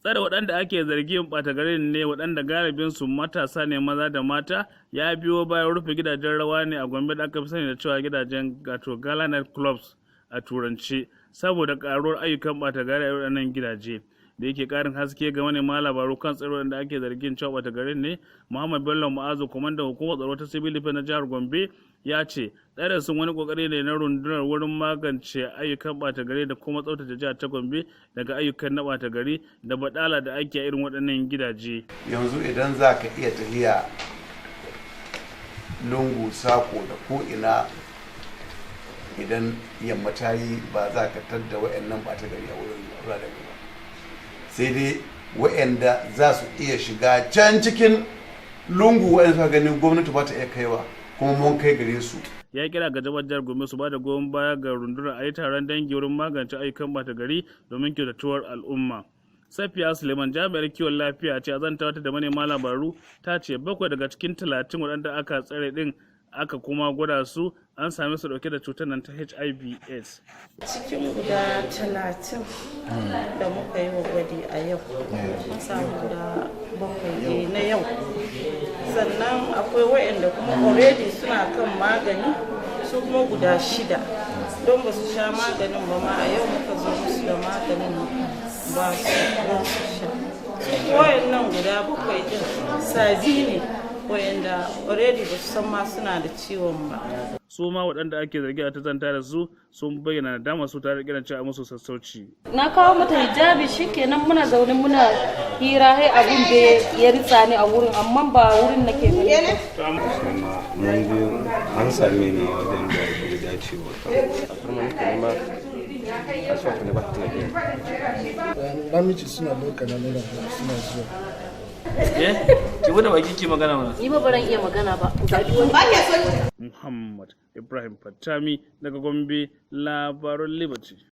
Tsare waɗanda ake zargin ɓata garin ne, waɗanda galibin su matasa ne maza da mata, ya biyo bayan rufe gidajen rawa ne a Gombe da aka fi sani da cewa gidajen wato gala night clubs a Turanci, saboda karuwar ayyukan ɓata gari a waɗannan gidaje. Da yake karin haske ga manema labaru kan tsaro da ake zargin cewa ɓata garin ne, Muhammad Bello Ma'azu, kwamandan hukumar tsaro ta Civil Defense na jihar Gombe, ya ce tsare sun wani kokari ne na rundunar wurin magance ayyukan ɓata gari da kuma tsaftace jihar ta Gombe daga ayyukan na ɓata gari da baɗala da ake a irin waɗannan gidaje. Yanzu idan za ka iya tafiya lungu sako da ko'ina, idan yamma ta yi, ba za ka tadda wa'annan ɓata gari a wurin wuraren ba, sai dai wa'anda za su iya shiga can cikin lungu, wa'anda suka ganin gwamnati ba ta iya kaiwa, kuma mun kai gare su. Ya kira ga jama'ar jihar Gombe su ba da goyon baya ga rundunar a yi taron dangi wurin magance ayyukan ɓata gari domin kyautatuwar al'umma. Safiya Suleiman, jami'ar kiwon lafiya ce, a zantawa ta da manema labaru ta ce 7 daga cikin 30 waɗanda aka tsare ɗin aka kuma gwada su, an same su ɗauke da cutar nan ta HIV AIDS. Cikin guda 30 da muka yi wa gwadi a yau, mun samu guda 7 na yau. Sannan akwai waɗanda kuma already suna kan magani, su kuma guda 6, don ba su sha maganin ba ma, a yau muka zo musu da maganin ba su don su sha. Su wayannan guda 7 din sabi ne, wayanda already ba su san ma suna da ciwon ba. Su ma waɗanda ake zargi a ta zanta da su sun bayyana nadama su tare da kiran cewa musu sassauci. Na kawo mata hijabi, shikenan, muna zaune muna hira, hai abun da ya ritsa ni a wurin, amma ba wurin nake ba. Mun biyu an same ni wajen da bai dace ba. Alfarma nake nema a sa ne ba ta taimake. Namiji suna ɗauka na nuna suna zuwa. Eh, ki bude baki ki magana mana. Ni ba baran iya magana ba, ku zaɓi wani. Muhammad Ibrahim Fattami daga Gombe, Labarun Liberty.